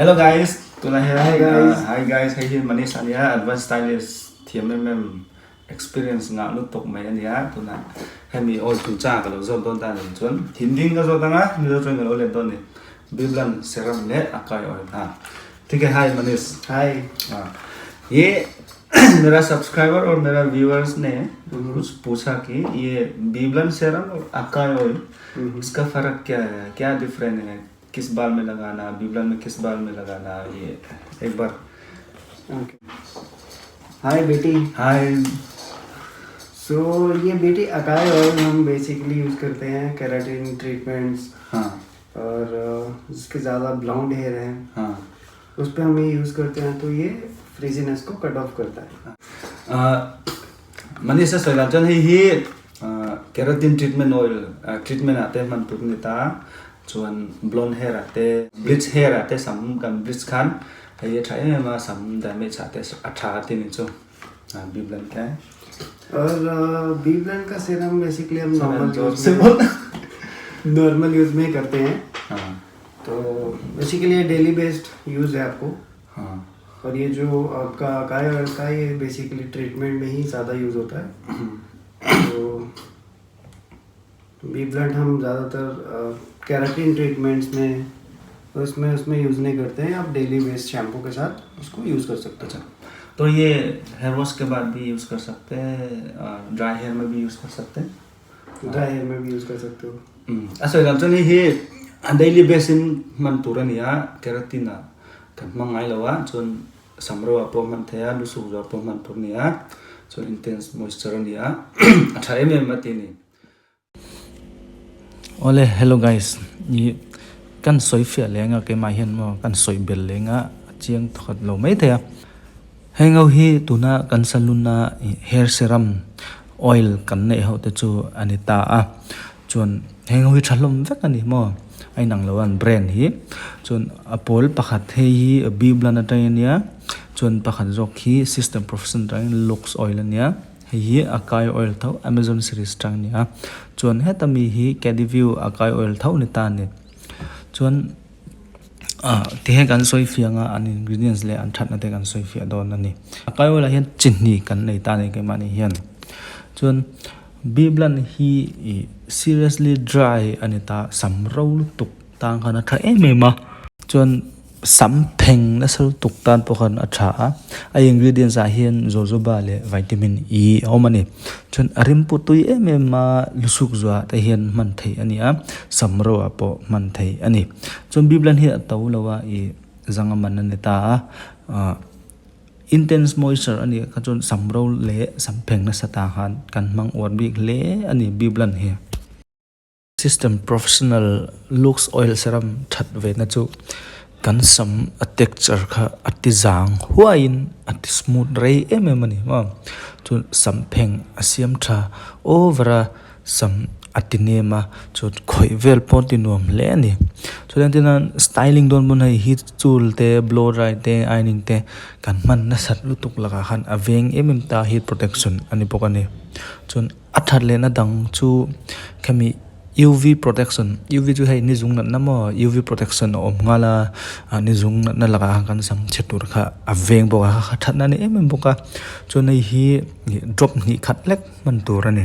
Hello guys, tunah hian Hi guys. Hi guys, hei hi Manish ania, advanced stylist thiam em em experience ngah lutuk mai ania, tunah hemi oil chung chang ka lo zawt dawn ta nen chuan Hindi in ka zawt anga, Mizo chuan ka lo let dawn ni, Biblan serum leh Akai oil ha. ठीक है, हाय मनीष। हाय। हाँ, ये मेरा सब्सक्राइबर और मेरा व्यूअर्स ने कुछ पूछा कि ये बीबलन सेरम और अकाई ऑयल, इसका फर्क क्या है, क्या डिफरेंट है, किस बाल में लगाना, बीबलन में किस बाल में लगाना, ये एक बार। ओके, हाय बेटी। हाय। सो ये बेटी अकाई ऑयल हम बेसिकली यूज़ करते हैं केराटिन ट्रीटमेंट्स और जिसके ज़्यादा ब्लाउंड हेयर हैं, उस पर हम ये यूज़ करते हैं, तो ये फ्रीजीनेस को कट ऑफ करता है। Manisha sawi chuan hei hi keratin treatment oil treatment ah te hman tur a ni ta, chuan blonde hair ah te, bleach hair ah te, sam kan bleach khan hei a tha em em a, sam damage ah te a tha a ti ni chu Biblan te. और बीबलन का serum basically हम normal use में normal use में करते हैं। तो basically ये daily based use है आपको और ये जो आपका अकाई ऑयल का, ये बेसिकली ट्रीटमेंट में ही ज़्यादा यूज़ होता है। तो बी ब्लंट हम ज़्यादातर केराटिन ट्रीटमेंट्स में उसमें उसमें यूज़ नहीं करते हैं। आप daily based shampoo के साथ उसको यूज़ कर सकते हैं। तो ये हेयर वॉश के बाद भी यूज़ कर सकते हैं, ड्राई हेयर में भी यूज़ कर सकते हैं? ड्राई हेयर में भी यूज़ कर सकते हो। A sawi dan chuan hei hi daily base in hman tur a ni a, keratin ah kan hmang ngai lo a, chuan samro ah pawh hman thei a, lusuk zuar pawh hman tur a ni a, chuan intense moisture a ni a, a tha em em a ti a ni. Awle hello guys, ih kan sawi fiah leh anga keimah hian maw kan sawi bel leh anga a chiang thawkhat lo mai thei a. Heng ho hi tuna kan salon a hair serum oil kan neih ho te chu a ni ta a, chuan heng ho hi tha hlawm vek a ni maw a inang lo a an brand hi, chuan a pawl pakhat hei hi biblan atangin a nia, chuan pakhat zawk hi system profession atangin lux oil a nia. Hei hi Akai oil tho Amazon series tang a ni a, chuan heta mi hi Cadiview Akai oil tho ni ta a ni. Chuan ah tihian kan sawi fiah anga an ingredients leh an thatna te kan sawi fiah dawn a ni. Akai oil ah hian chi hnih kan nei ta a ni keimahni hian. Chuan Biblan hi ih seriously dry a ni ta, sam ro lutuk tan khan a tha em em a, chuan Sam pheng nasa lutuk tan pawh khan a tha a, a ingredients ah hian jojoba leh vitamin E a awm a ni. Chuan a rimpu tui em em a lusuk zuah te hian hman theih a ni a, sam ro ah pawh hman theih a ni. Chuan Biblan hi a to lo a, ih zanga man a ni ta a, ah intense moisture a nih kha chuan sam ro leh sam pheng nasa ta khan kan hmang uar bik hle a ni Biblan hi. System professional lux oil serum that ve na chu kan sam a texture kha a ti zang huaiin a ti smooth rei em em a ni maw chuan sam pheng a siam tha over a sam a ti nem a chuan khawih vel pawh a ti nuam hle a ni chuan entir nan styling dawn pawn hei hi chul te blow dry te ironing te kan hman nasat lutuk lakah khan a veng em em ta a heat protection a ni bawk a ni chuan. A that lehna dang chu khami U_V protection U_V chu hei ni zung natna maw U_V protection a awm nghal a ah ni zung natna lakah khan kan sam chhe tur kha a veng bawk a a thatna a ni em em bawk a chuan hei hi ih drop hnih khat lek hman tur a ni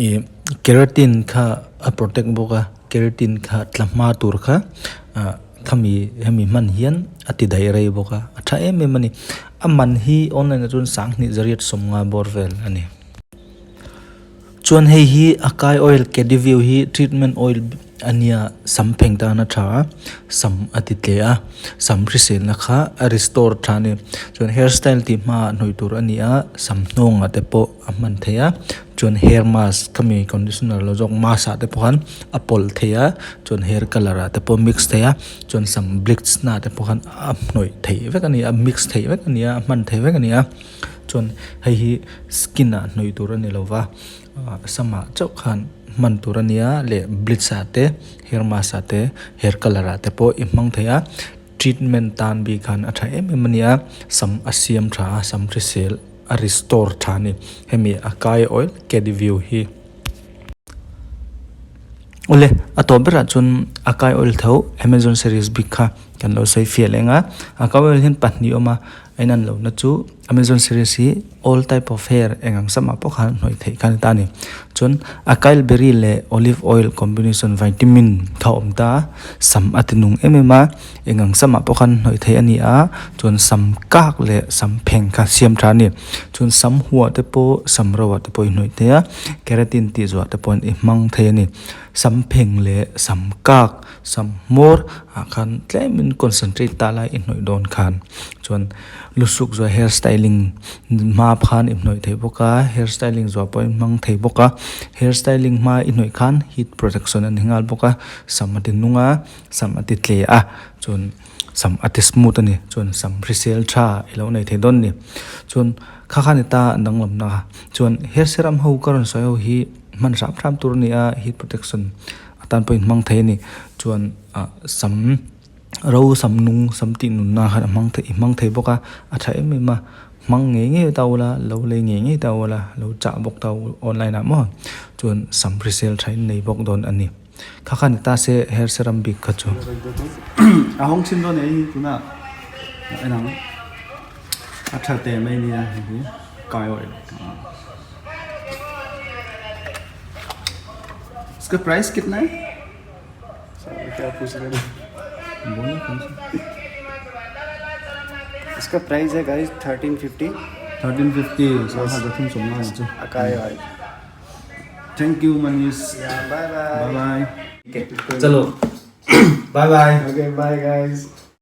ih keratin kha a protect bawk a keratin kha tla hma tur kha ah khami hemi hman hian a ti daih rei bawk a a tha em em a ni a man hi online ah chuan sanghnih zariat sawmnga bawr vel a ni. Chuan hei hi Akai oil Cadiview hi treatment oil a nia, sam pheng tan a tha a, sam a ti tle a, sam hriselna kha a restore tha a ni. Chuan hair style tih hmaah hnawih tur a ni a, sam hnawngah te pawh a hman theih a, chuan hair mask khami conditioner lo zawk mask ah te pawh khan a pawlh theih a, chuan hair colour ah te pawh mix theih a, chuan sam bleach na ah te pawh khan a hnawih theih vek a ni a, mix theih vek a ni a, a hman theih vek a ni a. Chuan hei hi skin ah hnawih tur a ni lo va, samah chauh khan hman tur a nia leh bleach ah te hair mask ah te hair colour ah te pawh i hmang thei a, treatment tan bik khan a tha em em a nia, sam a siam tha a, sam hrisel a restore tha a ni, hemi a kai oil cadiview hi. Awle a tawp berah chuan a kai oil tho amazon series bik kha. Kan lo sawi fiah leh ang a, acai oil hian pahnih a awm a, a inan lohna chu Amazon series hi all type of hair eng ang samah pawh khan hnawih theih kha a ni ta a ni. Chuan acai berry leh olive oil combination vitamin kha a awm ta a, sam a ti nung em em a, eng ang samah pawh khan hnawih theih a ni a, chuan sam kak leh sam pheng kha siam tha a ni. Chuan sam huah te pawh sam ro ah te pawh i hnawih thei a, keratin tih zuah te pawh i hmang thei a ni. Sam pheng leh sam kak Sam hmawr ah khan tlemin concentrate ta lai i hnawih dawn khan chuan lusuk zuah hair styling hma khan i hnawih thei bawk a hair styling zuah pawh i hmang thei bawk a hair styling hma i hnawih khan heat protection a ni nghal bawk a sam a ti nung a sam a ti tle a chuan sam a ti smooth a ni chuan sam hrisel tha i lo nei thei dawn a ni chuan kha khan i ta danglam na chuan hair serum ho ka rawn sawi ho hi hman hram hram tur a ni a heat protection. A tan pawhin hmang thei a ni chuan ah sam ro sam nung sam tih nunna khan a hmang thei i hmang thei bawk a a tha em em a hmang ngei ngei ta ula lo lei ngei ngei ta ula lo chah bawk ta u online ah maw chuan sam hrisel tha in nei bawk dawn a ni kha khan ni ta se hair serum bik kha chu. A hawng chhin dawn e hi tuna en ang a tha teh mai nia hei hi kai oil. इसका price कितना है क्या पूछ रहे हो बोलो कौन सा इसका प्राइस है गाइस 1350 1350 sangha thum sawmnga ni chu acai oil thank you Manish bye bye bye bye chalo bye bye okay bye guys.